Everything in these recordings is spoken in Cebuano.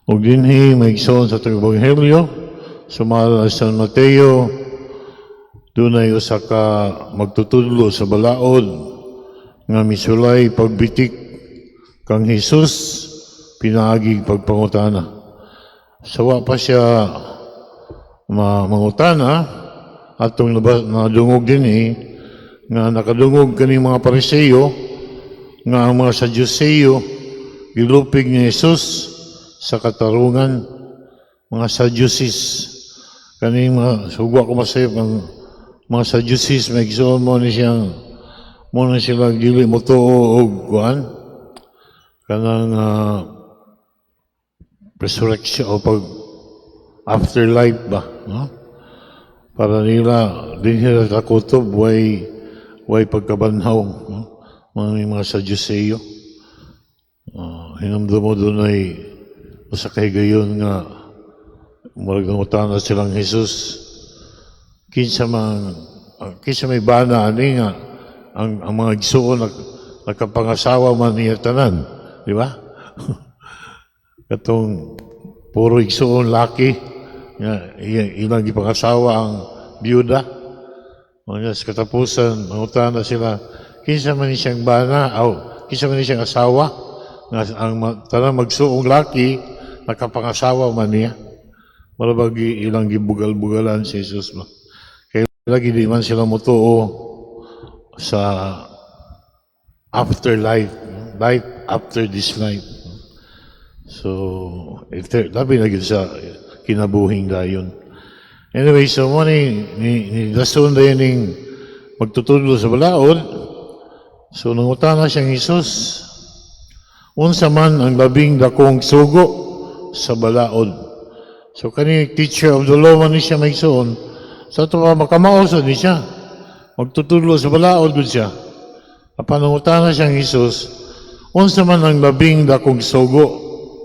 Ug dinhi, mga igsoon, sa atong Ebanghelyo, sumala sa San Mateo, dunay usa ka magtutudlo sa balaod nga misulay pagbitik kang Jesus pinaagi pagpangutana. Sa wa pa siya mangutana, atong nadungog dinhi nga nakadungog kani mga Pariseo nga ang mga Saduceo gilupig ni Jesus sa katarungan. Mga Sadducees kaning mga sugwa ko masayop ang mga Sadducees, mga igsoon, mo ni sila dili motuo og kuan, kanang resurrection o pag afterlife ba, no? Para nila dinhi sa kutob way pagkabanhaw, no? Mga Saduceo. Hinumdum mo dunay usa ka higayon nga murag nangutana silang Jesus, kinsa may bana ani nga ang mga igsuon nakapangasawa man niya tanan, di ba? Katong puro igsuon laki nga ilang gipangasawa ang biyuda. Mga sa katapusan, mangutana sila, kinsa man ni siyang bana, aw, kinsa man ni siyang asawa, nga ang tanang magsuong laki, nakapangasawa man niya. Mura bag ilang gibugal-bugalan si Jesus ba. Kaya lagi di man sila motuo sa afterlife, life after this life. So, labi na gyud sa kinabuhing dayon. Anyway, so mo ni dason dayon ning magtutudlo sa balaod. So nangutana siyang Jesus, unsa man ang labing dakong sugo sa balaod? So kani teacher of the law man ni siya, mga igsoon. Sa ato pa makamao sad ni siya. Magtutudlo sa balaod gud siya. Apan nangutana siyang Jesus, unsa man ang labing dakong sugo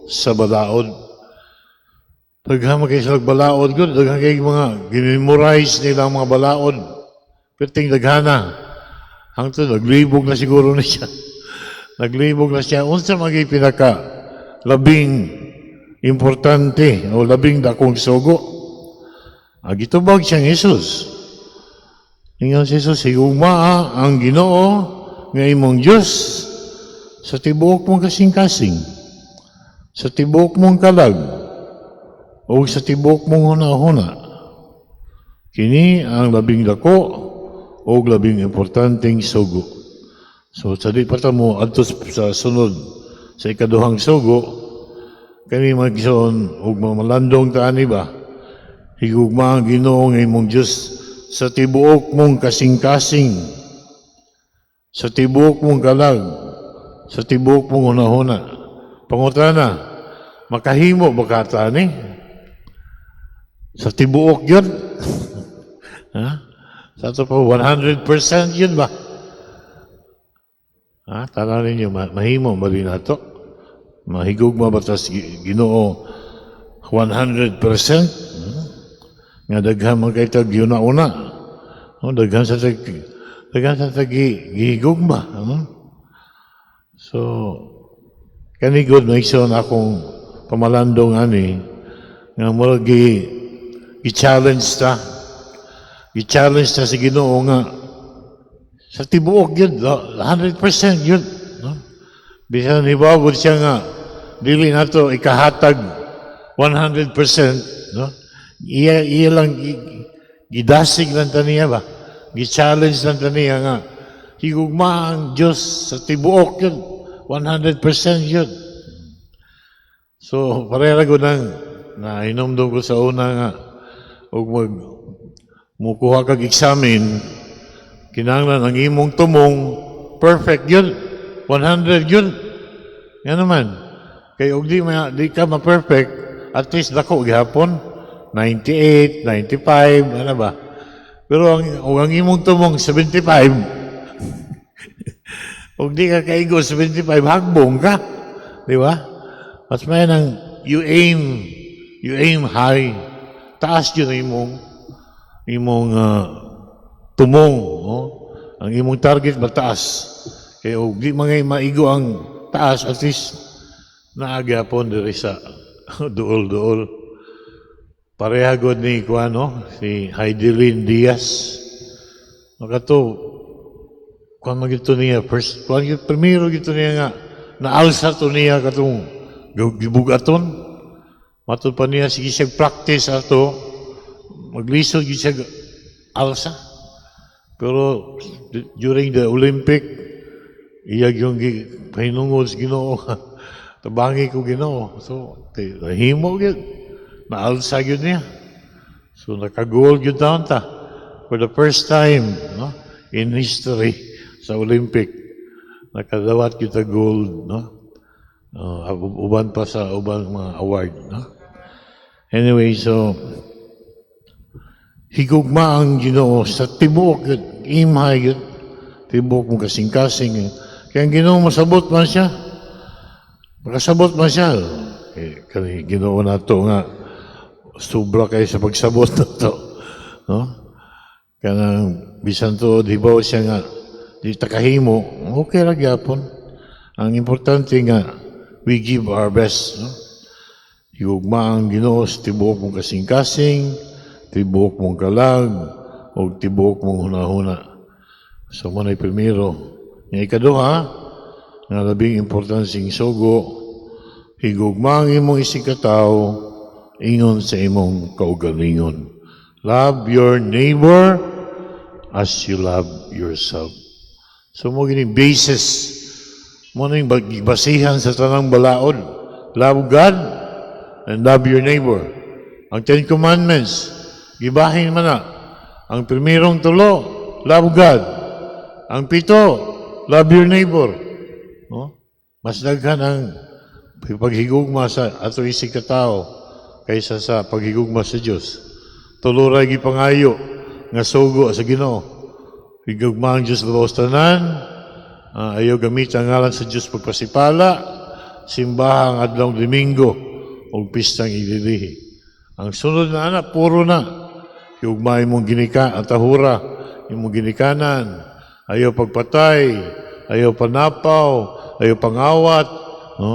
sa balaod? Daghan man kay sila balaod gud, daghan kay mga gimemorize nila ang mga balaod. Perting daghana. Hangtod naglibog na siguro na siya. Naglibog na siya. Unsa man kay pinaka labing importante o labing dakong sugo? Ang gitubag siyang Jesus. Ingon si Jesus, "Higugmaa ang Ginoo nga imong Diyos sa tibuok mong kasing-kasing, sa tibuok mong kalag, o sa tibuok mong huna-huna. Kini ang labing dako o labing importanteng sugo." So sa di pa ta mo adto sa sunod sa ikaduhang sugo, kani, mga igsoon, ug malandong ta ani ba, higugma ang Ginoo nga imong Dios sa tibuok mong kasing-kasing, sa tibuok mong kalag, sa tibuok mong hunahuna. Pangutana, makahimo ba ka ta ni? Sa tibuok yun? Ha? Sa ato pa, 100% yun ba? Ha? Tanaw ninyo, mahimo ba din nato? Mahigugma ba tas Ginoo 100%? Nga daghan man kay tag una-una. Oh, daghan sa tag gihigugma. So, kani gud, mga igsoon, akong pamalandong ani nga murag gi gi-challenge ta. Gi-challenge ta si Ginoo nga sa tibuok yun, 100% yun. No? Bisan hibaw siya nga dili nato ikahatag 100%, no? Iya lang gidasig lang ta niya ba? Gi-challenge lang ta niya nga higugma ang Diyos sa tibuok yun, 100% yun. So, pareha ko nang nahinomdom ko sa una nga ug mag mukuha kag examen, kinahanglan ang imong tumong perfect yun, 100 yun. Yan naman. Kay og di ka ma-perfect, at least dako gihapon, 98, 95, ano ba? Pero og ang imong tumong 75, og di ka kaigo 75, hagbong ka. Di ba? Mas may nang you aim high. Taas yun ang imong tumong. No? Ang imong target mataas. Kaya og di mga maigo ang taas, at least naa gyapon diri sa Duol-duol. Pareha gud ni kuano, si Hidilyn Diaz. Makato kuan man gito niya first kuan gyud, primero gito niya nga naalsa to niya katong gibugaton. Matud pa niya, sige siya practice ato, maglisod gyud siya alsa. Pero during the Olympic, iya yung pahinungod sa Ginoo. Tabangi ko, Ginoo. So, nahimo gyud. Naalsa gyud niya. So, naka-gold gyud taon ta. For the first time, no, in history sa Olympic, nakadawat gyud ta gold, no? Uban pa sa ubang mga award, no? Anyway, so higugma ang Ginoo sa tibuok gyud, imhay gyud, tibuok mo kasing-kasing. Kaya ang Ginoo masabot man siya. Makasabot man siya. Eh, kani Ginoo nato nga sobra kay sa pagsabot nato. No? Kanang bisan to hibaw siya nga di ta kahimo, okay ra gyapon. Ang importante nga we give our best, no? Higugma ang Ginoo sa tibuok mong kasing-kasing, tibuok mong kalag, o tibuok mong hunahuna. So mao na'y primero. Nga ikaduha, nga labing importanseng sugo, higugma ang imong isigkatawo, ingon sa imong kaugalingon. Love your neighbor as you love yourself. So mao gini basis, mao ning basihan sa tanang balaod. Love God and love your neighbor. Ang Ten Commandments, gibahin man na. Ang primerong tulo, love God. Ang pito, love your neighbor. No? Mas daghan ang paghigugma sa ato isigkatawo kaysa sa paghigugma sa Dios. Tulo ra gipangayo nga sugo sa Ginoo. Higugma ang Dios labaw sa tanan, ayaw gamit ang ngalan sa Dios pagpasipala, simbaha ang adlaw Domingo ug pistang iglilihi. Ang sunod na ana, puro na. Higugma imong ginika at tahura, imong ginikanan, ayaw pagpatay, ayaw panapaw, ayaw pangawat, no?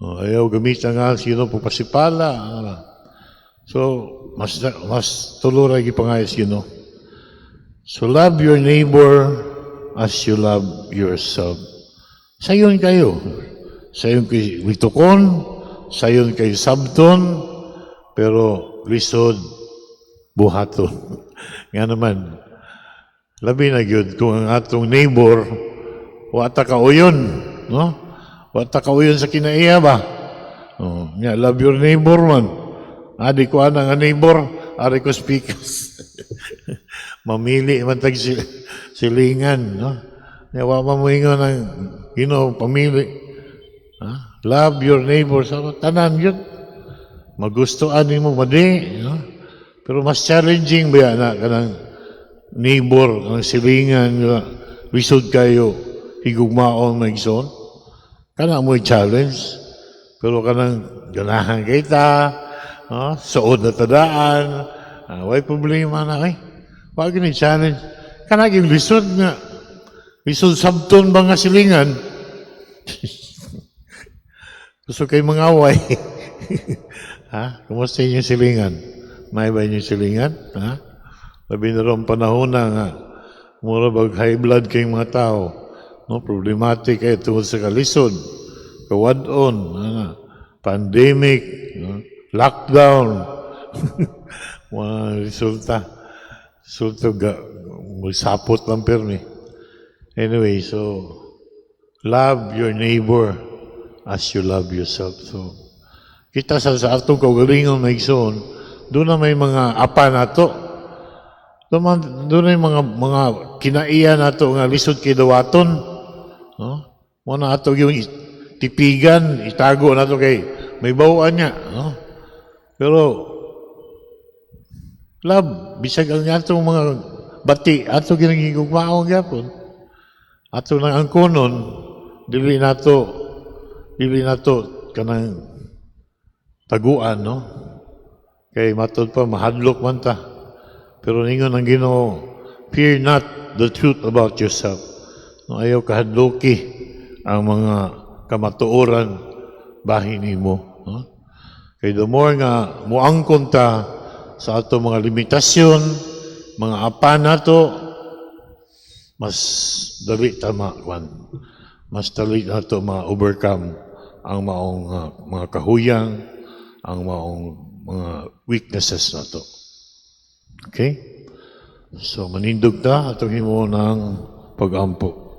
Oh, ayaw gamit ang ngalan sa Ginoo pagpasipala. Ano. So, mas tulo ra gipangayo sa Ginoo. So love your neighbor as you love yourself. Sayon kayo. Sayon kay witukon, sayon kay sabton, pero lisod buhaton. Nga naman, labi na gyud kung ang atong neighbor wa ta kauyon, no? Wa ta kauyon sa kinaiya ba? Oh, nga love your neighbor man. Adi ko ana nga neighbor, ari ko speakers. Mamili man tag silingan, no? Nya wa man moingon ang Ginoo pamili. Ha? Love your neighbor sa tanan yun. Magustuhan nimo madi, no? Pero mas challenging ba na kanang neighbor, ang silingan nga lisod kayo higugmaon, mga igsoon? Kana mo'y challenge. Pero kanang ganahan kita, no? Suod na tadaan, way problema na ay. Wa gini challenge. Kana gyud lisod nga lisod sabton ba nga silingan? Gusto kay mga away. Ha? Kumusta inyong silingan? May ba inyong silingan? Ha? Labi na ron panahon na nga mura bag high blood kayong mga tao. No, problematic kay tungod sa kalisod, kawadon, ano, pandemic, no? Lockdown. Mga resulta. Resulta ga, magsapot lang permi. Anyway, so love your neighbor as you love yourself. So, kita sa atong kaugalingon, mga igsoon, doon na may mga apa nato. Doon na yung mga kinaiya nato nga lisod kay dawaton. No? Mao na ato yung tipigan, itago nato kay may bawaan niya. No? Pero, love, bisag ang atong mga bati, ato ginagigugmaon gyapon. Ato nang angkonon, dili nato kanang taguan, no? Kay matod pa, mahadlok man ta. Pero ningon ang Ginoo, "Fear not the truth about yourself." No, ayaw kahadloki ang mga kamatuoran bahin nimo, no? Kay the more nga muangkon ta sa ato mga limitasyon, mga apan nato, mas dali ta makuan. Mas dali nato ma-overcome ang maong mga kahuyang, ang maong mga weaknesses nato. Okay? So manindog ta, atong himuon ang pag-ampo.